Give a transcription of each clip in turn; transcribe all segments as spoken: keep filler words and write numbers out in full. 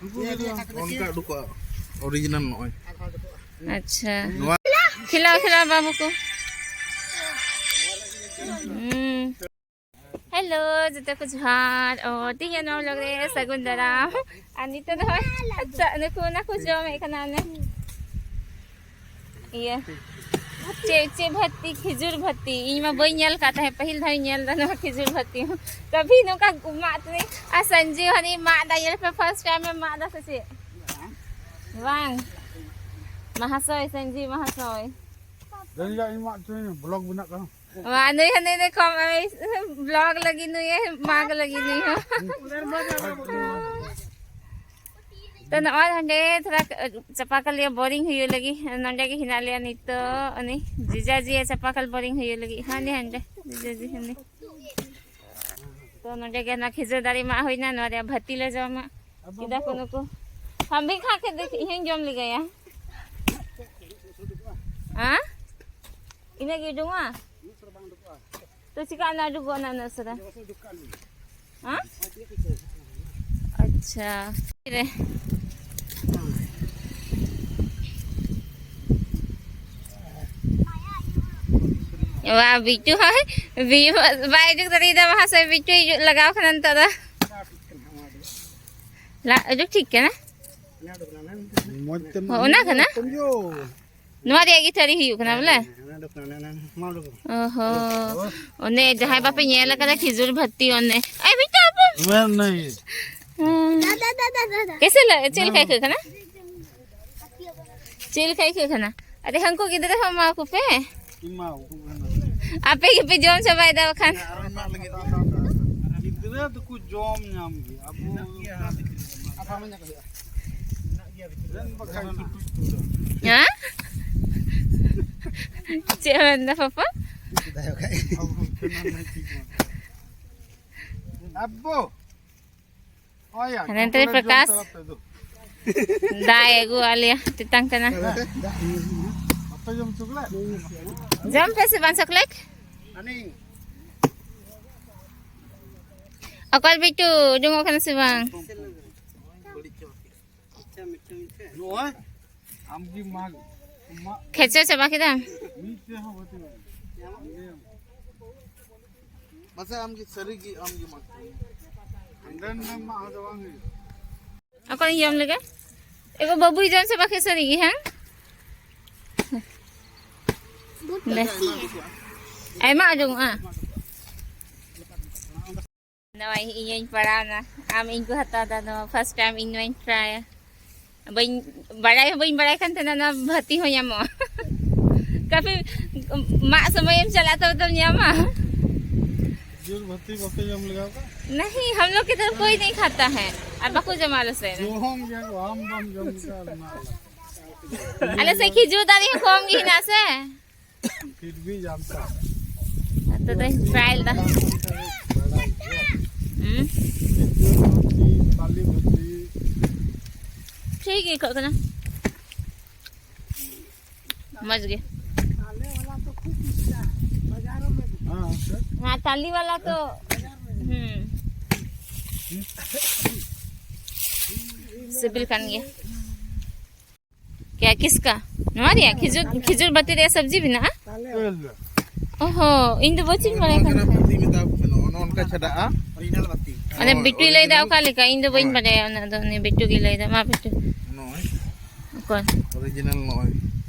ᱚᱱᱠᱟ ᱩᱰᱩᱠᱚᱜᱼᱟ, ᱚᱨᱤᱡᱤᱱᱟᱞ ᱱᱚᱜᱼᱚᱭ᱾ ᱟᱪᱪᱷᱟ᱾ ᱱᱚᱣᱟ ᱠᱷᱮᱞᱟᱣ ᱠᱷᱮᱞᱟᱣ ᱵᱟᱹᱵᱩ ᱠᱚ᱾ ᱦᱩᱸ᱾ ᱦᱮᱞᱳ, ᱡᱚᱛᱚ ᱠᱚ ᱡᱚᱦᱟᱨ᱾ ᱚ, ᱛᱤᱦᱤᱧ ᱱᱚᱣᱟ vlog ᱨᱮ ᱥᱟᱹᱜᱩᱱ ᱫᱟᱨᱟᱢ᱾ ᱟᱨ ᱱᱤᱛᱚᱜ ᱫᱚ ᱦᱚᱸᱜᱼᱚᱭ ᱟᱪᱪᱷᱟ, ᱱᱩᱠᱩ ᱚᱱᱟ ᱠᱚ ᱡᱚᱢᱮᱫ ᱠᱟᱱᱟ ᱚᱱᱮ᱾ ᱤᱭᱟᱹ, ᱪᱮᱫ, ᱪᱮᱫ ᱵᱷᱟᱹᱛᱤ? ᱠᱷᱤᱡᱩᱨ ᱵᱷᱟᱹᱛᱤ᱾ ᱤᱧ ᱢᱟ ᱵᱟᱹᱧ ᱧᱮᱞ ᱠᱟᱫ ᱛᱟᱦᱮᱸᱫ, ᱯᱟᱹᱦᱤᱞ ᱫᱷᱟᱣ ᱤᱧ ᱧᱮᱞ ᱮᱫᱟ ᱱᱚᱣᱟ ᱠᱷᱤᱡᱩᱨ ᱵᱷᱟᱹᱛᱤ᱾ ᱠᱟᱵᱷᱤ ᱱᱚᱝᱠᱟ ᱢᱟᱜ ᱛᱮ, ᱟᱨ ᱥᱟᱱᱡᱤᱵ ᱦᱟᱱᱤ ᱢᱟᱜ ᱫᱟ, ᱧᱮᱞ ᱯᱮ, first time ᱮ ᱢᱟᱜ ᱫᱟ ᱥᱮ ᱪᱮᱫ? ᱵᱟᱝ, ᱢᱟᱦᱟᱥᱚᱭ, ᱥᱟᱱᱡᱤᱵ ᱢᱟᱦᱟᱥᱚᱭ᱾ ᱫᱮᱱ ᱭᱟ, ᱤᱧ ᱢᱟᱜ ᱦᱚᱪᱚᱭ ᱢᱮ, vlog ᱵᱮᱱᱟᱜ ᱠᱟᱱᱟ᱾ ᱢᱟ ᱱᱩᱭ ᱦᱚᱸ, ᱱᱩᱭ ᱫᱚ ᱠᱚᱢ, ᱳᱭ, vlog ᱞᱟᱹᱜᱤᱫ ᱱᱩᱭ ᱮ ᱢᱟᱜᱽ ᱞᱟᱹᱜᱤᱫ ᱱᱩᱭ ᱦᱚᱸ᱾ ᱛᱚ ᱱᱚᱜᱼᱚᱭ ᱱᱚᱸᱰᱮ ᱛᱷᱚᱲᱟ ᱪᱟᱯᱟ ᱠᱟᱞᱤᱭᱟ boring ᱦᱩᱭᱩᱜ ᱞᱟᱹᱜᱤᱫ, ᱱᱚᱸᱰᱮ ᱜᱮ ᱦᱮᱱᱟᱜ ᱞᱮᱭᱟ ᱱᱤᱛᱚᱜ᱾ ᱩᱱᱤ ᱡᱤᱡᱟᱡᱤ ᱮ ᱪᱟᱯᱟ ᱠᱟᱞ boring ᱦᱩᱭᱩᱜ ᱞᱟᱹᱜᱤᱫ, ᱦᱟᱸᱰᱮ ᱦᱟᱸᱰᱮ ᱡᱤᱡᱟᱡᱤ ᱦᱟᱸᱰᱮ᱾ ᱛᱚ ᱱᱚᱸᱰᱮ ᱜᱮ ᱚᱱᱟ ᱠᱷᱤᱡᱩᱨ ᱫᱟᱨᱮ ᱢᱟᱜ ᱦᱩᱭᱱᱟ, ᱱᱚᱣᱟ ᱨᱮᱭᱟᱜ ᱵᱷᱟᱹᱛᱤ ᱞᱮ ᱡᱚᱢᱟ᱾ ᱠᱤᱫᱟ ᱠᱚ ᱱᱩᱠᱩ᱾ ᱦᱟᱢᱵᱤ ᱠᱷᱟ ᱠᱷᱮ ᱫᱮᱠᱷ, ᱤᱧ ᱦᱚᱸᱧ ᱡᱚᱢ ᱞᱮᱜᱟᱭᱟ᱾ ᱦᱮᱸ? ᱤᱱᱟᱹᱜ ᱜᱮ ᱩᱰᱩᱝᱚᱜᱼᱟ? ᱛᱚ ᱪᱤᱠᱟ ᱚᱱᱟ ᱩᱰᱩᱠᱚᱜᱼᱟ ᱚᱱᱟ ᱩᱱᱟᱹᱜ ᱩᱥᱟᱹᱨᱟ? ᱦᱮᱸ? ᱟᱪᱪᱷᱟ᱾ ᱨᱮ᱾ ᱣᱟ, ᱵᱤᱴᱩ ᱦᱚᱸ, ᱵᱤᱴᱩ ᱵᱟᱭ ᱩᱰᱩᱠ ᱫᱟᱲᱮᱭᱟᱫᱟ, ᱢᱟᱦᱟᱥᱚᱭ ᱵᱤᱴᱩᱭ ᱞᱟᱜᱟᱣ ᱠᱟᱱᱟ ᱱᱤᱛᱚᱜ ᱫᱚ᱾ ᱞᱟ-, ᱩᱰᱩᱠ ᱴᱷᱤᱠ ᱠᱟᱱᱟ? ᱢᱚᱡᱽ ᱛᱮ ᱦᱚᱸ, ᱚᱱᱟ ᱠᱟᱱᱟ? ᱛᱚᱢ ᱡᱚ᱾ ᱱᱚᱣᱟ ᱨᱮᱭᱟᱜ ᱜᱮ ᱛᱷᱟᱹᱨᱤ ᱦᱩᱭᱩᱜ ᱠᱟᱱᱟ ᱵᱚᱞᱮ? ᱦᱮᱸ, ᱚᱱᱟ ᱫᱚ ᱠᱟᱱᱟ, ᱚᱱᱟ, ᱚᱱᱟ, ᱢᱟ ᱩᱰᱩᱠ ᱢᱮ᱾ ᱚᱦᱚ᱾ ᱚᱱᱮ ᱡᱟᱦᱟᱸᱭ ᱵᱟᱯᱮ ᱧᱮᱞ ᱟᱠᱟᱫᱟ ᱠᱷᱤᱡᱩᱨ ᱵᱷᱟᱹᱛᱤ, ᱚᱱᱮ᱾ ᱟᱭ, ᱵᱤᱴᱩ, ᱟᱯᱮ᱾ ᱢᱮᱱ ᱱᱟᱹᱧ᱾ ᱦᱮᱸ᱾ ᱫᱟᱫᱟ, ᱫᱟᱫᱟ, ᱫᱟᱫᱟ᱾ ᱠᱮᱥᱮ ᱞᱟ-, ᱪᱮᱫ ᱞᱮᱠᱟ ᱟᱹᱭᱠᱟᱹᱜ ᱠᱟᱱᱟ? ᱪᱮᱫ ᱞᱮᱠᱟ ᱟᱹᱭᱠᱟᱹᱜ ᱠᱟᱱᱟ? ᱟᱨᱮ, ᱦᱟᱹᱱᱠᱩ ᱜᱤᱫᱽᱨᱟᱹ ᱦᱚᱸ ᱮᱢᱟ ᱠᱚ ᱯᱮ᱾ ᱮᱢᱟ ᱠᱚ ᱠᱟᱱᱟ᱾ ᱟᱯᱮ ᱜᱮᱯᱮ ᱡᱚᱢ ᱪᱟᱵᱟᱭᱮᱫᱟ ᱵᱟᱠᱷᱟᱱ᱾ ᱟᱨ ᱢᱮᱱᱟᱜ ᱞᱟᱹᱜᱤᱫ ᱫᱚ᱾ ᱜᱤᱫᱽᱨᱟᱹ ᱫᱚᱠᱚ ᱡᱚᱢ ᱧᱟᱢ ᱜᱮᱭᱟ᱾ ᱟᱵᱚ ᱦᱮᱸ? ᱪᱮᱫ ᱮ ᱢᱮᱱᱫᱟ ᱯᱟᱯᱟ? ᱟᱵᱚ᱾ ᱦᱟᱱᱮ ᱱᱚᱛᱮ ᱨᱮ ᱯᱨᱚᱠᱟᱥ᱾ ᱫᱟᱜ ᱮ ᱟᱹᱜᱩᱣᱟᱜ ᱞᱮᱭᱟ, ᱛᱮᱛᱟᱝ ᱠᱟᱱᱟ᱾ ᱡᱚᱢ ᱯᱮ ᱥᱮ ᱵᱟᱝ chocolate? ᱚᱠᱚᱭ ᱵᱤᱴᱩ, ᱩᱰᱩᱝᱚᱜ ᱠᱟᱱᱟ ᱥᱮ ᱵᱟᱝ? ᱱᱚᱜᱼᱚᱭ ᱟᱢ ᱜᱮ ᱢᱟᱜᱽ, ᱢᱟᱜ ᱠᱷᱮᱪᱟ ᱪᱟᱵᱟ ᱠᱮᱫᱟᱢ? ᱢᱤᱫᱴᱮᱡ ᱦᱚᱸ ᱵᱟᱹᱪᱩᱜᱼᱟ᱾ ᱢᱟᱥᱮ ᱟᱢ ᱜᱮ ᱥᱟᱹᱨᱤ ᱜᱮ ᱟᱢ ᱜᱮ ᱢᱟᱜᱽ᱾ ᱦᱟᱸᱰᱮ ᱱᱟᱰᱮ ᱢᱟᱜ ᱫᱚ ᱵᱟᱝ ᱦᱩᱭᱩᱜᱼᱟ᱾ ᱚᱠᱚᱭ ᱡᱚᱢ ᱞᱮᱜᱮ? ᱮᱜᱳ ᱵᱟᱹᱵᱩᱭ ᱡᱚᱢ ᱪᱟᱵᱟ ᱠᱮᱫ ᱥᱟᱹᱨᱤ ᱜᱮ, ᱦᱮᱸ? ᱫᱮ᱾ ᱟᱭᱢᱟ ᱟᱸᱡᱚᱢᱚᱜᱼᱟ᱾ ᱱᱚᱣᱟ ᱤᱧ ᱦᱚᱧ ᱯᱟᱲᱟᱣᱱᱟ᱾ ᱟᱢ ᱤᱧ ᱠᱚ ᱦᱟᱛᱟᱣ ᱫᱟ, ᱱᱚᱣᱟ first time ᱤᱧ ᱱᱚᱣᱟᱧ ᱴᱨᱟᱭᱟ᱾ ᱵᱟᱹᱧ ᱵᱟᱲᱟᱭ ᱦᱚᱸ ᱵᱟᱹᱧ ᱵᱟᱲᱟᱭ ᱠᱟᱱ ᱛᱟᱦᱮᱱᱟ ᱱᱚᱣᱟ ᱵᱷᱟᱹᱛᱤ ᱦᱚᱸ ᱧᱟᱢᱚᱜᱼᱟ᱾ ᱠᱟᱹᱯᱤ ᱢᱟᱜ ᱥᱚᱢᱚᱭᱮᱢ ᱪᱟᱞᱟᱜ ᱛᱚᱵᱮ ᱛᱚᱢ ᱧᱟᱢᱟ᱾ ᱡᱳᱨ ᱵᱷᱟᱹᱛᱤ ᱵᱟᱯᱮ ᱡᱚᱢ ᱞᱮᱜᱟ ᱠᱟᱜ? ᱱᱟᱦᱤ, ᱦᱟᱢ ᱞᱳᱜ ᱠᱤ ᱛᱚᱨᱯ ᱠᱳᱭ ᱱᱟᱦᱤ ᱠᱷᱟᱛᱟ ᱦᱟᱭ᱾ ᱟᱨ ᱵᱟᱠᱚ ᱡᱚᱢᱟ ᱟᱞᱮ ᱥᱮᱫ ᱨᱮ᱾ ᱡᱚᱢ ᱜᱮᱭᱟ ᱠᱚ, ᱟᱢ ᱵᱟᱢ ᱡᱚᱢ ᱠᱟᱜᱼᱟ, ᱚᱱᱟ ᱟᱞᱟᱫᱟ᱾ ᱟᱞᱮ ᱥᱮᱫ ᱠᱷᱤᱡᱩᱨ ᱫᱟᱨᱮ ᱦᱚᱸ ᱠᱚᱢ ᱜᱮ ᱦᱮᱱᱟᱜᱼᱟ ᱥᱮ᱾ ᱯᱷᱤᱨ ᱵᱷᱤ ᱡᱟᱱᱛᱟ᱾ ᱛᱚ ᱫᱚᱧ ᱴᱨᱟᱭ ᱞᱮᱫᱟ᱾ ᱦᱩᱸ᱾ ᱠᱟᱞᱤ ᱵᱷᱟᱹᱛᱤ᱾ ᱴᱷᱤᱠ ᱜᱮ ᱟᱹᱭᱠᱟᱹᱜ ᱠᱟᱱᱟ᱾ ᱢᱚᱡᱽ ᱜᱮ᱾ ᱦᱮᱸ, ᱦᱮᱸ, ᱛᱟᱞᱤ ᱣᱟᱞᱟ ᱛᱚ, ᱦᱩᱸ᱾ ᱥᱤᱵᱤᱞ ᱠᱟᱱ ᱜᱮᱭᱟ᱾ ᱠᱮᱭᱟ ᱠᱤᱥᱠᱟ? ᱱᱚᱣᱟ ᱨᱮᱭᱟᱜ ᱠᱷᱤᱡᱩᱨ, ᱠᱷᱤᱡᱩᱨ ᱵᱟᱹᱛᱤ ᱨᱮᱭᱟᱜ ᱥᱚᱵᱽᱡᱤ ᱢᱮᱱᱟᱜᱼᱟ? ᱚᱦᱚ, ᱤᱧ ᱫᱚ ᱵᱟᱹᱧ ᱵᱟᱲᱟᱭ ᱠᱟᱱ ᱛᱟᱦᱮᱸᱫ᱾ ᱵᱷᱟᱹᱛᱤ ᱢᱮᱛᱟ ᱠᱚ ᱠᱟᱱᱟ, ᱚᱱᱮ ᱚᱱᱠᱟ ᱪᱷᱟᱰᱟᱜᱼᱟ᱾ ᱚᱱᱮ ᱦᱳᱭ, ᱵᱤᱴᱩᱭ ᱞᱟᱹᱭᱫᱟ original᱾ ᱚᱠᱟ ᱞᱮᱠᱟ, ᱤᱧ ᱫᱚ ᱵᱟᱹᱧ ᱦᱳᱭ᱾ ᱵᱟᱰᱟᱭᱟ ᱚᱱᱟ ᱫᱚ, ᱩᱱᱤ ᱵᱤᱴᱩ ᱜᱮ ᱞᱟᱹᱭᱫᱟ᱾ ᱢᱟ ᱵᱤᱴᱩ᱾ ᱱᱚᱜᱼᱚᱭ᱾ ᱚᱠᱚᱭ? Original ᱱᱚᱜᱼᱚᱭ᱾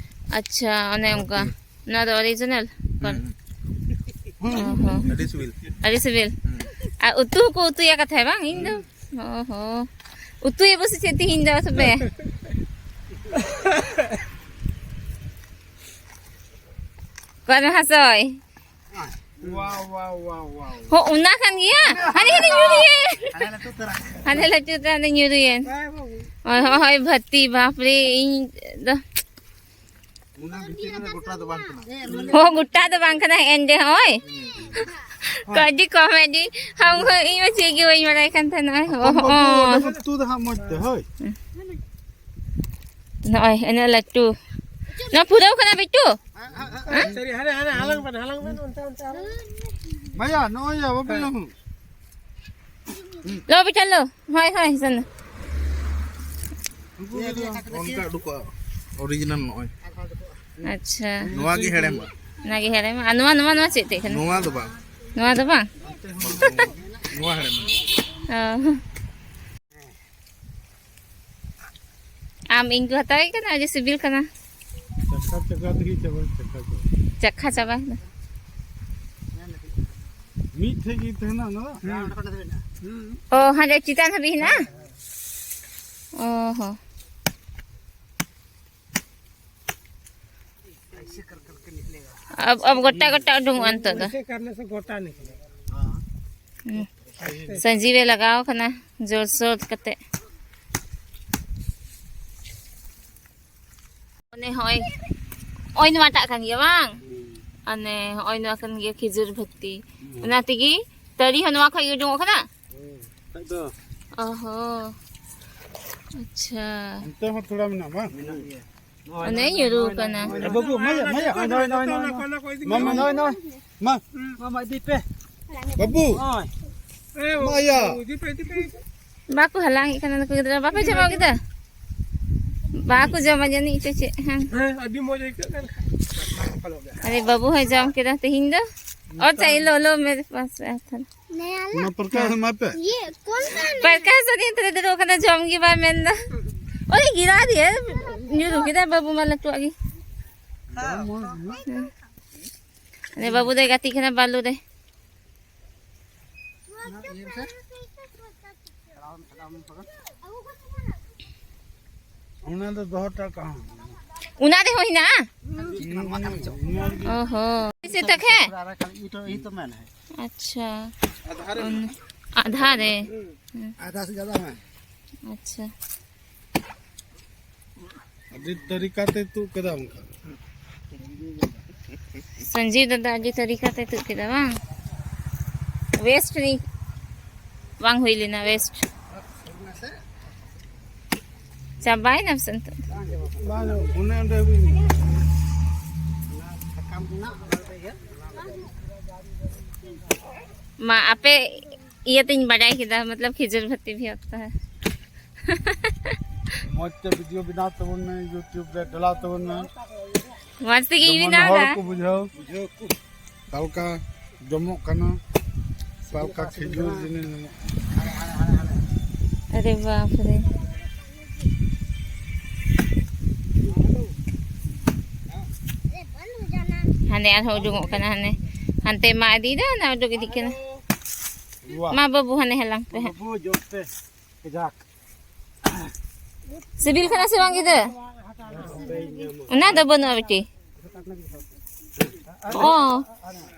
ᱟᱪᱪᱷᱟ, ᱚᱱᱮ ᱚᱱᱠᱟ᱾ ᱵᱷᱟᱹᱛᱤ᱾ ᱱᱚᱣᱟ ᱫᱚ original? ᱦᱩᱸ᱾ ᱚ ᱦᱚᱸ᱾ ᱟᱹᱰᱤ ᱥᱤᱵᱤᱞ᱾ ᱟᱹᱰᱤ ᱥᱤᱵᱤᱞ᱾ ᱦᱩᱸ᱾ ᱟᱨ ᱩᱛᱩ ᱦᱚᱸᱠᱚ ᱩᱛᱩᱭᱟ ᱠᱟᱛᱷᱟᱭ ᱵᱟᱝ? ᱤᱧ ᱫᱚ ᱦᱩᱸ᱾ ᱚ ᱦᱚᱸ᱾ ᱩᱛᱩᱭᱟᱵᱚ ᱥᱮ ᱪᱮᱫ ᱛᱤᱦᱤᱧ ᱫᱚ ᱛᱚᱵᱮ? ᱚᱠᱟᱨᱮ ᱦᱟᱥᱚᱭ? ᱣᱟᱣ, ᱣᱟᱣ, ᱣᱟᱣ, ᱣᱟᱣ᱾ ᱦᱚᱸ, ᱚᱱᱟ ᱠᱟᱱ ᱜᱮᱭᱟ? ᱦᱟᱱᱮ, ᱦᱟᱱᱮ ᱧᱩᱨᱩᱭᱮᱱ᱾ ᱦᱟᱱᱮ ᱞᱟᱹᱴᱩ ᱩᱛᱟᱹᱨᱟᱜ᱾ ᱦᱟᱱᱮ ᱞᱟᱹᱴᱩ ᱩᱛᱟᱹᱨ, ᱦᱟᱱᱮ ᱧᱩᱨᱩᱭᱮᱱ᱾ ᱦᱳᱭ, ᱦᱳᱭ, ᱦᱳᱭ, ᱵᱷᱟᱹᱛᱤ, ᱵᱟᱯ ᱨᱮ, ᱤᱧ ᱫᱚ ᱚᱱᱟ ᱵᱷᱤᱛᱤᱨ ᱨᱮ ᱜᱚᱴᱟ ᱫᱚ ᱵᱟᱝ ᱠᱟᱱᱟ᱾ ᱦᱚᱸ, ᱜᱚᱴᱟ ᱫᱚ ᱵᱟᱝ ᱠᱟᱱᱟ, ᱮᱱ ᱨᱮᱦᱚᱸ, ᱳᱭ᱾ ᱠᱟᱹᱴᱤᱡ ᱠᱚᱢᱮᱰᱤ᱾ ᱦᱚᱸ, ᱦᱚᱸ, ᱤᱧ ᱢᱟ ᱪᱮᱫ ᱜᱮ ᱵᱟᱹᱧ ᱵᱟᱲᱟᱭ ᱠᱟᱱ ᱛᱟᱦᱮᱱᱟ᱾ ᱦᱚᱯᱚᱱ ᱵᱟᱹᱵᱩ, ᱚᱸᱰᱮ ᱠᱚ ᱛᱩᱫᱟ ᱦᱟᱸᱜ ᱢᱚᱡᱽ ᱛᱮ, ᱦᱳᱭ᱾ ᱱᱚᱜᱼᱚᱭ, ᱤᱱᱟᱹᱜ ᱞᱟᱹᱴᱩ᱾ ᱱᱚᱣᱟ ᱯᱩᱨᱟᱹᱣ ᱠᱟᱱᱟ, ᱵᱤᱴᱴᱩ? ᱦᱮᱸ? ᱥᱟᱹᱨᱤ, ᱦᱟᱱᱮ, ᱦᱟᱱᱮ, ᱦᱟᱞᱟᱝ ᱵᱮᱱ, ᱦᱟᱞᱟᱝ ᱵᱮᱱ, ᱚᱱᱛᱮ, ᱚᱱᱛᱮ, ᱦᱟᱞᱟᱝ ᱵᱮᱱ᱾ ᱵᱷᱟᱭᱟ, ᱱᱚᱜᱼᱚᱭ ᱭᱟ, ᱵᱟᱯᱮ ᱧᱟᱢ᱾ ᱞᱚ, ᱵᱤᱴᱟ, ᱞᱚ᱾ ᱦᱳᱭ, ᱦᱳᱭ, ᱥᱮᱱ᱾ ᱚᱱᱠᱟ ᱩᱰᱩᱠᱚᱜᱼᱟ, ᱚᱨᱤᱡᱤᱱᱟᱞ ᱱᱚᱜᱼᱚᱭ᱾ ᱟᱪᱪᱷᱟ᱾ ᱱᱚᱣᱟ ᱜᱮ ᱦᱮᱲᱮᱢᱟ᱾ ᱚᱱᱟ ᱜᱮ ᱦᱮᱲᱮᱢᱟ᱾ ᱟᱨ ᱱᱚᱣᱟ, ᱱᱚᱣᱟ, ᱱᱚᱣᱟ ᱪᱮᱫ ᱛᱮ ᱠᱟᱱᱟ? ᱱᱚᱣᱟ ᱫᱚ ᱵᱟᱝ᱾ ᱱᱚᱣᱟ ᱫᱚ ᱵᱟᱝ? ᱱᱚᱣᱟ ᱦᱮᱲᱮᱢᱟ᱾ ᱚ᱾ ᱟᱢ ᱤᱧ ᱠᱚ ᱦᱟᱛᱟᱣᱮᱫ ᱠᱟᱱᱟ, ᱟᱹᱰᱤ ᱥᱤᱵᱤᱞ ᱠᱟᱱᱟ᱾ ᱪᱟᱠᱷᱟ ᱪᱟᱠᱷᱟ ᱛᱮᱜᱮ ᱪᱟᱵᱟ, ᱪᱟᱠᱷᱟ ᱪᱟᱵᱟ᱾ ᱪᱟᱠᱷᱟ ᱪᱟᱵᱟ ᱠᱟᱱᱟ᱾ ᱢᱤᱫ ᱴᱷᱮᱡ ᱜᱮ ᱛᱟᱦᱮᱱᱟ ᱚᱱᱟ ᱫᱚ? ᱚ, ᱦᱟᱸᱰᱮ ᱪᱮᱛᱟᱱ ᱦᱟᱹᱵᱤᱡ ᱦᱮᱱᱟᱜᱼᱟ? ᱚ ᱦᱚᱸ᱾ अब, अब ᱜᱚᱴᱟ ᱜᱚᱴᱟ ᱩᱰᱩᱝᱚᱜᱼᱟ ᱱᱤᱛᱚᱜ ᱫᱚ᱾ ऐसे करने से गोटा निकलेगा। ᱦᱩᱸ᱾ ᱥᱟᱹᱡᱤᱣᱮ ᱞᱟᱜᱟᱣ ᱠᱟᱱᱟ ᱡᱳᱨᱥᱳᱨ ᱠᱟᱛᱮ᱾ ᱚᱱᱮ ᱦᱚᱸᱜᱼᱚᱭ, ᱦᱚᱸᱜᱼᱚᱭ ᱱᱚᱣᱟᱴᱟᱜ ᱠᱟᱱ ᱜᱮᱭᱟ ᱵᱟᱝ? ᱚᱱᱮ ᱦᱚᱸᱜᱼᱚᱭ ᱱᱚᱣᱟ ᱠᱟᱱ ᱜᱮᱭᱟ ᱠᱷᱤᱡᱩᱨ ᱵᱷᱟᱹᱛᱤ᱾ ᱚᱱᱟ ᱛᱮᱜᱮ ᱛᱟᱹᱨᱤ ᱦᱚᱸ ᱱᱚᱣᱟ ᱠᱷᱚᱡ ᱜᱮ ᱩᱰᱩᱝᱚᱜ ᱠᱟᱱᱟ? ᱦᱮᱸ, ᱠᱷᱟᱡ ᱫᱚ᱾ ᱚ ᱦᱚᱸ᱾ ᱟᱪᱪᱷᱟ᱾ ᱚᱱᱛᱮ ᱦᱚᱸ ᱛᱷᱚᱲᱟ ᱢᱮᱱᱟᱜᱼᱟ, ᱵᱟᱝ? ᱢᱮᱱᱟᱜ ᱜᱮᱭᱟ᱾ ᱚᱱᱮ ᱧᱩᱨᱩ ᱠᱟᱱᱟ᱾ ᱮ, ᱵᱟᱹᱵᱩ, ᱢᱟᱭᱟ, ᱢᱟᱭᱟ, ᱱᱚᱜᱼᱚᱭ, ᱱᱚᱜᱼᱚᱭ, ᱱᱚᱜᱼᱚᱭ, ᱱᱚᱜᱼᱚᱭ, ᱱᱚᱜᱼᱚᱭ᱾ ᱢᱟ, ᱢᱟ, ᱱᱚᱜᱼᱚᱭ, ᱱᱚᱜᱼᱚᱭ᱾ ᱢᱟ, ᱢᱟ, ᱤᱫᱤ ᱯᱮ᱾ ᱵᱟᱹᱵᱩ᱾ ᱱᱚᱜᱼᱚᱭ᱾ ᱢᱟᱭᱟ᱾ ᱵᱟᱠᱚ ᱦᱟᱞᱟᱝ ᱮᱫ ᱠᱟᱱᱟ ᱱᱩᱠᱩ ᱜᱤᱫᱽᱨᱟᱹ᱾ ᱵᱟᱯᱮ ᱡᱚᱢᱟ ᱜᱤᱫᱟᱹ? ᱵᱟᱠᱚ ᱡᱚᱢᱟ ᱡᱟᱹᱱᱤᱡ ᱪᱚ ᱪᱮᱫ, ᱦᱮᱸ᱾ ᱦᱮᱸ, ᱟᱹᱰᱤ ᱢᱚᱡᱽ ᱟᱹᱭᱠᱟᱹᱜ ᱠᱟᱱ ᱠᱷᱟᱱ᱾ ᱟᱨᱮ ᱵᱟᱹᱵᱩ ᱦᱚᱸᱭ ᱡᱚᱢ ᱠᱮᱫᱟ ᱛᱮᱦᱮᱧ ᱫᱚ᱾ ᱚ, ᱪᱟ, ᱤᱞᱚ, ᱤᱞᱚ, ᱢᱮᱨᱮ ᱯᱟᱥ ᱟᱭ ᱛᱷᱚᱲᱟ᱾ ᱱᱟᱭᱟ ᱞᱟ᱾ ᱚᱱᱟ ᱯᱨᱚᱠᱟᱥ ᱮᱢᱟᱭ ᱯᱮ᱾ ᱯᱨᱚᱠᱟᱥ ᱦᱚᱸ ᱱᱤᱛ ᱨᱮ ᱫᱩᱲᱩᱵ ᱠᱟᱱᱟ, ᱡᱚᱢ ᱜᱮ ᱵᱟᱭ ᱢᱮᱱ ᱫᱟ᱾ ᱳᱭ ᱜᱤᱨᱟ ᱫᱤᱭᱮ ᱧᱩᱨᱩ ᱠᱮᱫᱟᱭ ᱵᱟᱹᱵᱩ ᱢᱟ ᱞᱟᱹᱴᱩᱣᱟᱜ ᱜᱮ᱾ ᱦᱮᱸ᱾ ᱩᱱᱤ ᱵᱟᱹᱵᱩ ᱫᱚᱭ ᱜᱟᱛᱮᱜ ᱠᱟᱱᱟ ᱵᱟᱹᱞᱩ ᱨᱮ᱾ ᱚᱱᱟ ᱫᱚ ᱫᱚᱦᱚ ᱦᱚᱴᱚ ᱠᱟᱜ ᱦᱚᱸ᱾ ᱚᱱᱟ ᱨᱮᱦᱚᱸ ᱦᱮᱱᱟᱜᱼᱟ? ᱚ ᱦᱚᱸ᱾ ᱤᱥᱮ ᱛᱟᱠᱷᱮ? ᱟᱪᱪᱷᱟ᱾ ᱟᱫᱷᱟ ᱨᱮ᱾ ᱟᱫᱷᱟ ᱨᱮ᱾ ᱦᱮᱸ᱾ ᱟᱪᱪᱷᱟ᱾ ᱟᱹᱰᱤ ᱛᱟᱹᱨᱤᱠᱟ ᱛᱮ ᱛᱩᱫ ᱠᱮᱫᱟ ᱚᱱᱠᱟ᱾ ᱥᱚᱧᱡᱤᱵ ᱫᱟᱫᱟ ᱟᱹᱰᱤ ᱛᱟᱹᱨᱤᱠᱟ ᱛᱮ ᱛᱩᱫ ᱠᱮᱫᱟ ᱵᱟᱝ? ᱣᱮᱥᱴ ᱨᱮ ᱵᱟᱝ ᱦᱩᱭ ᱞᱮᱱᱟ, ᱣᱮᱥᱴ᱾ ᱪᱟᱵᱟᱭᱮᱱᱟ ᱥᱮ ᱱᱤᱛᱚᱜ? ᱵᱟᱝ, ᱚᱱᱮ ᱚᱸᱰᱮ ᱦᱩᱭ ᱮᱱᱟ᱾ ᱢᱟ, ᱟᱯᱮ ᱤᱭᱟᱹᱛᱤᱧ ᱵᱟᱰᱟᱭ ᱠᱮᱫᱟ, ᱢᱚᱛᱞᱚᱵ ᱠᱷᱤᱡᱩᱨ ᱵᱷᱟᱹᱛᱤ ᱵᱷᱤ ᱦᱚᱛᱟ ᱦᱟᱭ᱾ ᱢᱚᱡᱽ ᱛᱮ ᱵᱷᱤᱰᱤᱭᱳ ᱵᱮᱱᱟᱣ ᱛᱟᱵᱚᱱ ᱢᱮ, ᱭᱩᱴᱩᱵᱽ ᱨᱮ ᱰᱷᱮᱞᱟᱣ ᱛᱟᱵᱚᱱ ᱢᱮ᱾ ᱢᱚᱡᱽ ᱛᱮᱜᱮᱧ ᱡᱮᱢᱚᱱ ᱵᱮᱱᱟᱣ ᱦᱚᱲ ᱮᱫᱟ᱾ ᱠᱚ ᱵᱩᱡᱷᱟᱹᱣ᱾ ᱚᱠᱟ ᱞᱮᱠᱟ ᱡᱚᱢᱚᱜ ᱠᱟᱱᱟ, ᱚᱠᱟ ᱞᱮᱠᱟ ᱠᱷᱤᱡᱩᱨ ᱡᱤᱱᱤᱥ ᱧᱟᱢᱚᱜ ᱠᱟᱱᱟ᱾ ᱟᱨᱮ ᱵᱟᱯ ᱨᱮ᱾ ᱦᱟᱱᱮ ᱟᱨᱦᱚᱸ ᱩᱰᱩᱝᱚᱜ ᱠᱟᱱᱟ, ᱦᱟᱱᱮ ᱦᱟᱱᱛᱮ ᱢᱟ ᱤᱫᱤᱭᱮᱫᱟ, ᱚᱱᱟ ᱩᱰᱩᱠ ᱤᱫᱤᱜ ᱠᱟᱱᱟ᱾ ᱢᱟ ᱵᱟᱹᱵᱩ, ᱦᱟᱱᱮ ᱦᱟᱞᱟᱝ ᱯᱮ ᱦᱟᱸᱜ᱾ ᱵᱟᱹᱵᱩ, ᱡᱚᱢ ᱯᱮ, ᱠᱟᱡᱟᱠ᱾ ᱥᱤᱵᱤᱞ ᱠᱟᱱᱟ ᱥᱮ ᱵᱟᱝ ᱜᱤᱫᱟᱹᱨ? ᱚᱱᱟ ᱫᱚ ᱵᱟᱹᱱᱩᱜᱼᱟ ᱵᱤᱴᱤ᱾ ᱚ,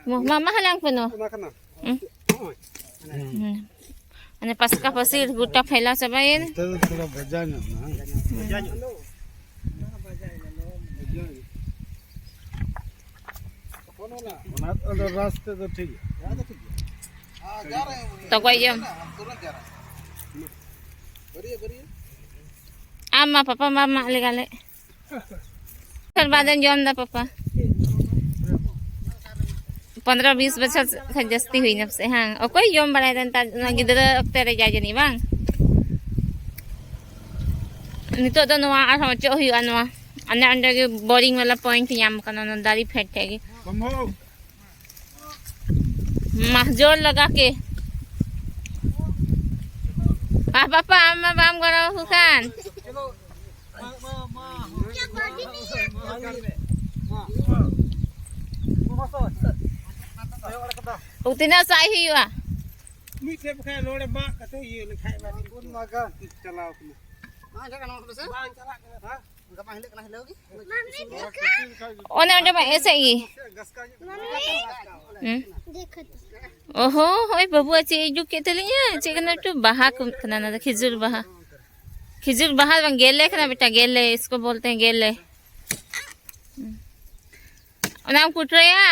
ᱢᱟ, ᱢᱟ, ᱢᱟ ᱦᱟᱞᱟᱝ ᱯᱮ ᱱᱚᱣᱟ᱾ ᱚᱱᱟ ᱠᱟᱱᱟ᱾ ᱦᱩᱸ᱾ ᱱᱚᱜᱼᱚᱭ᱾ ᱦᱩᱸ᱾ ᱢᱟᱱᱮ ᱯᱟᱥᱠᱟ ᱯᱟᱹᱥᱤᱨ ᱜᱚᱴᱟ ᱯᱷᱮᱞᱟᱣ ᱪᱟᱵᱟᱭᱮᱱ᱾ ᱱᱚᱛᱮ ᱫᱚ ᱛᱷᱚᱲᱟ ᱵᱷᱟᱡᱟ ᱧᱚᱜ ᱢᱮᱱᱟᱜᱼᱟ᱾ ᱦᱩᱸ᱾ ᱵᱷᱟᱡᱟ ᱧᱚᱜ᱾ ᱚᱱᱟ ᱫᱚ ᱨᱟᱥ ᱛᱮᱫᱚ ᱴᱷᱤᱠ ᱜᱮᱭᱟ᱾ ᱛᱚᱠᱚᱭ ᱡᱚᱢ᱾ ᱟᱢ ᱢᱟ ᱯᱟᱯᱟ ᱢᱟ ᱢᱟᱜ ᱞᱮᱜᱟ ᱞᱮ᱾ ᱯᱷᱤᱨ ᱵᱟᱫᱮᱢ ᱡᱚᱢ ᱫᱟ ᱯᱟᱯᱟ᱾ ᱯᱚᱱᱫᱽᱨᱚ ᱵᱤᱥ ᱵᱚᱪᱷᱚᱨ ᱠᱷᱚᱱ ᱡᱟᱹᱥᱛᱤ ᱦᱩᱭᱱᱟ ᱯᱟᱥᱮ, ᱦᱮᱸ? ᱚᱠᱚᱭ ᱡᱚᱢ ᱵᱟᱲᱟᱭ ᱫᱟ ᱱᱮᱛᱟᱨ? ᱚᱱᱟ ᱜᱤᱫᱽᱨᱟᱹ ᱚᱠᱛᱮ ᱨᱮ ᱡᱟ ᱡᱟᱹᱱᱤᱡ, ᱵᱟᱝ? ᱱᱤᱛᱚᱜ ᱫᱚ ᱱᱚᱣᱟ ᱟᱨᱦᱚᱸ ᱚᱪᱚᱜ ᱦᱩᱭᱩᱜᱼᱟ, ᱱᱚᱣᱟ ᱚᱱᱮ ᱚᱸᱰᱮ ᱜᱮ ᱵᱳᱨᱤᱝ ᱵᱟᱞᱟ ᱯᱚᱭᱮᱱᱴ ᱧᱟᱢ ᱠᱟᱱᱟ, ᱚᱱᱟ ᱫᱟᱨᱮ ᱯᱷᱮᱰ ᱴᱷᱮᱡ ᱜᱮ᱾ ᱢᱟᱦᱡᱚᱨ ᱞᱟᱜᱟ ᱠᱮ᱾ ᱟᱨ ᱵᱟᱯᱟ, ᱟᱢ ᱢᱟ ᱵᱟᱢ ᱜᱚᱲᱚ ᱟᱠᱚ ᱠᱟᱱ᱾ ᱩ, ᱛᱤᱱᱟᱹᱜ ᱥᱟᱭ ᱦᱩᱭᱩᱜᱼᱟ? ᱢᱤᱫᱴᱷᱮᱡ ᱵᱟᱠᱷᱟᱡ ᱱᱚᱰᱮ ᱢᱟᱜ ᱠᱟᱛᱮ ᱤᱭᱟᱹ ᱞᱮᱠᱷᱟᱡ ᱢᱟ ᱵᱚᱱ ᱢᱟᱜᱟ᱾ ᱪᱟᱞᱟᱣ ᱠᱟᱱᱟ᱾ ᱵᱟᱝ ᱪᱟᱞᱟᱜ ᱠᱟᱱᱟ ᱥᱮ? ᱵᱟᱝ ᱪᱟᱞᱟᱜ ᱠᱟᱱᱟ᱾ ᱦᱮᱸ? ᱜᱟᱯᱟ ᱦᱤᱞᱳᱜ ᱠᱟᱱᱟ, ᱦᱤᱞᱳᱜ ᱜᱮ᱾ ᱚᱱᱮ ᱚᱸᱰᱮ ᱢᱟ ᱮᱥᱮᱫ ᱜᱮ᱾ ᱦᱩᱸ᱾ ᱚᱦᱚ, ᱦᱳᱭ ᱵᱟᱹᱵᱩᱣᱟᱜ ᱪᱮᱫ ᱮ ᱡᱩᱜ ᱠᱮᱫ ᱛᱟᱹᱞᱤᱧᱟ? ᱪᱮᱫ ᱠᱟᱱᱟ ᱮᱠᱴᱩ ᱵᱟᱦᱟ ᱠᱚ ᱠᱟᱱᱟ, ᱚᱱᱟ ᱫᱚ ᱠᱷᱤᱡᱩᱨ ᱵᱟᱦᱟ᱾ ᱠᱷᱤᱡᱩᱨ ᱵᱟᱦᱟ ᱫᱚ ᱵᱟᱝ, ᱜᱮᱞᱮ ᱠᱟᱱᱟ ᱵᱮᱴᱟ, ᱜᱮᱞᱮ, ᱤᱥᱠᱚ ᱵᱚᱞᱛᱮ ᱦᱮᱸ ᱜᱮᱞᱮ᱾ ᱦᱩᱸ᱾ ᱚᱱᱟ ᱮᱢ ᱠᱩᱴᱨᱟᱹᱭᱟ?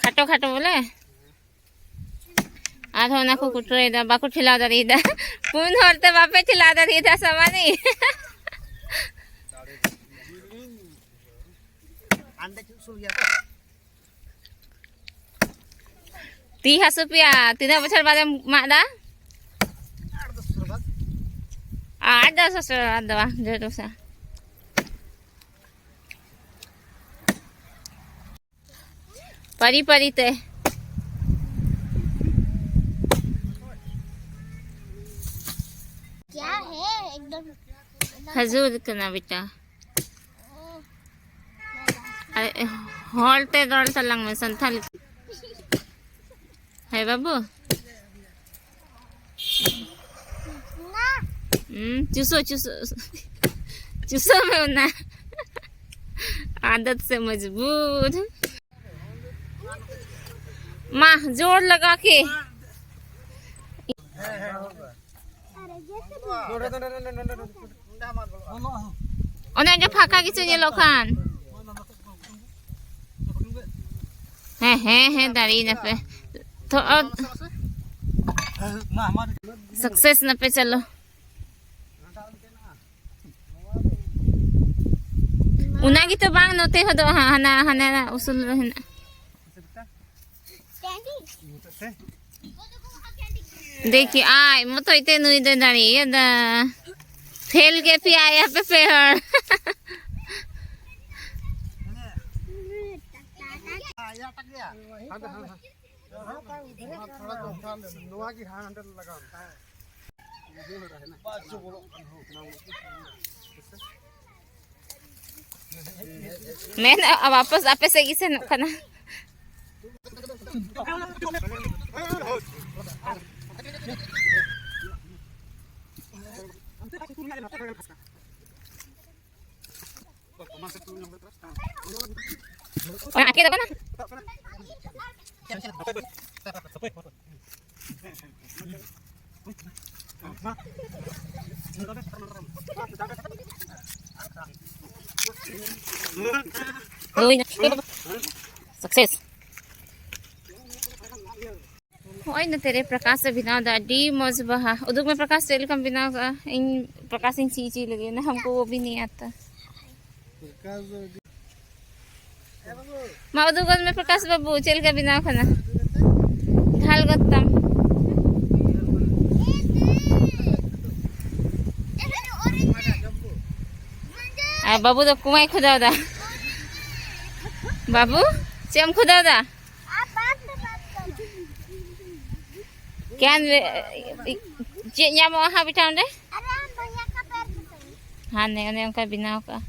ᱠᱷᱟᱴᱚ ᱠᱷᱟᱴᱚ ᱵᱚᱞᱮ᱾ ᱟᱨᱦᱚᱸ ᱚᱱᱟ ᱠᱚ ᱠᱩᱴᱨᱟᱹᱭᱮᱫᱟ, ᱵᱟᱠᱚ ᱴᱷᱮᱞᱟᱣ ᱫᱟᱲᱮᱭᱟᱫᱟ᱾ ᱯᱩᱱ ᱦᱚᱲ ᱛᱮ ᱵᱟᱯᱮ ᱴᱷᱮᱞᱟᱣ ᱫᱟᱲᱮᱭᱟᱫᱟ ᱥᱟᱢᱟᱱᱤ᱾ ᱛᱤ ᱦᱟᱹᱥᱩ ᱯᱮᱭᱟ, ᱛᱤᱱᱟᱹᱜ ᱵᱚᱪᱷᱚᱨ ᱵᱟᱫᱮᱢ ᱢᱟᱜ ᱫᱟ? ᱟᱫᱚ ᱥᱚᱥᱚ ᱟᱫᱚ ᱵᱟᱝ ᱡᱚᱨᱚ ᱥᱟ᱾ ᱯᱟᱹᱨᱤ ᱯᱟᱹᱨᱤ ᱛᱮ᱾ क्या है एकदम। ᱠᱷᱟᱡᱩᱨ ᱠᱟᱱᱟ ᱵᱮᱴᱟ᱾ ᱟᱨ ᱦᱚᱲ ᱛᱮ ᱨᱚᱲ ᱛᱟᱞᱟᱝ ᱢᱮ ᱥᱟᱱᱛᱷᱟᱞᱤ᱾ ᱦᱮᱸ ᱵᱟᱹᱵᱩ᱾ ᱦᱩᱸ, ᱪᱩᱥᱟᱹ, ᱪᱩᱥᱟᱹ, ᱪᱩᱥᱟᱹ ᱢᱮ ᱚᱱᱟ᱾ ᱟᱫᱚᱛ ᱥᱮ ᱢᱚᱡᱽᱵᱩᱨ᱾ ᱢᱟ, ᱡᱳᱨ ᱞᱟᱜᱟ ᱠᱮ᱾ ᱚᱱᱮ ᱚᱸᱰᱮ ᱯᱷᱟᱸᱠᱟ ᱜᱮᱪᱚ ᱧᱮᱞᱚᱜ ᱠᱷᱟᱱ᱾ ᱦᱮᱸ, ᱦᱮᱸ, ᱦᱮᱸ, ᱫᱟᱲᱮᱭᱮᱱᱟᱯᱮ᱾ ᱛᱚ, ᱚ-, success ᱱᱟᱯᱮ, ᱪᱚᱞᱚ᱾ ᱚᱱᱟ ᱜᱮᱛᱚ ᱵᱟᱝ, ᱱᱚᱛᱮ ᱦᱚᱫᱚᱜ ᱦᱟᱸᱜ, ᱦᱟᱱᱟ, ᱦᱟᱱᱟ ᱩᱥᱩᱞ ᱨᱮ ᱦᱮᱱᱟᱜᱼᱟ᱾ ᱫᱮᱠᱷᱤ, ᱟᱡ ᱢᱚᱛᱚᱡ ᱛᱮ ᱱᱩᱭ ᱫᱚᱭ ᱫᱟᱲᱮᱭᱟᱫᱟ᱾ ᱯᱷᱮᱞ ᱜᱮ ᱯᱮᱭᱟ ᱟᱯᱮ ᱯᱮ ᱦᱚᱲ᱾ ᱱᱚᱣᱟ ᱜᱮ ᱦᱟᱸᱰᱮ ᱞᱟᱜᱟᱣ ᱢᱮ᱾ ᱢᱮᱱ, ᱟ, ᱣᱟᱯᱟᱥ ᱟᱯᱮ ᱥᱮᱫ ᱜᱮ ᱥᱮᱱᱚᱜ ᱠᱟᱱᱟ᱾ ᱚᱱᱟ ᱟᱴᱠᱮ ᱫᱚ ᱠᱟᱱᱟ᱾ ᱦᱩᱭᱱᱟ᱾ Success᱾ ᱦᱚᱸᱜᱼᱚᱭ ᱱᱚᱛᱮ ᱨᱮ ᱯᱨᱚᱠᱟᱥ ᱮ ᱵᱮᱱᱟᱣ ᱮᱫᱟ, ᱟᱹᱰᱤ ᱢᱚᱡᱽ ᱵᱟᱦᱟ᱾ ᱩᱫᱩᱜ ᱢᱮ ᱯᱨᱚᱠᱟᱥ, ᱪᱮᱫ ᱞᱮᱠᱟᱢ ᱵᱮᱱᱟᱣ ᱠᱟᱜᱼᱟ? ᱤᱧ ᱯᱨᱚᱠᱟᱥ ᱤᱧ ᱪᱮᱫ ᱦᱚᱪᱚᱭ ᱞᱟᱹᱜᱤᱫ, ᱚᱱᱟ ᱦᱚᱸ ᱩᱱᱠᱩ ᱵᱚ ᱵᱮᱱᱟᱣ ᱮᱫᱟ᱾ ᱢᱟ ᱩᱫᱩᱜ ᱜᱚᱫ ᱢᱮ ᱯᱨᱚᱠᱟᱥ ᱵᱟᱹᱵᱩ, ᱪᱮᱫ ᱞᱮᱠᱟ ᱵᱮᱱᱟᱣ ᱠᱟᱱᱟ? ᱰᱷᱟᱞ ᱜᱚᱫ ᱛᱟᱢ᱾ ᱟᱨ ᱵᱟᱹᱵᱩ ᱫᱚ ᱠᱩᱢᱟᱭ ᱠᱷᱚᱫᱟᱣ ᱫᱟ᱾ ᱵᱟᱹᱵᱩ, ᱪᱮᱫ ᱮᱢ ᱠᱷᱚᱫᱟᱣ ᱫᱟ? ᱠᱮᱱ, ᱪᱮᱫ ᱧᱟᱢᱚᱜᱼᱟ ᱦᱟᱸᱜ ᱵᱮᱴᱟ ᱚᱸᱰᱮ? ᱦᱟᱱᱮ ᱚᱱᱮ ᱚᱱᱠᱟᱭ ᱵᱮᱱᱟᱣ ᱠᱟᱜᱼᱟ᱾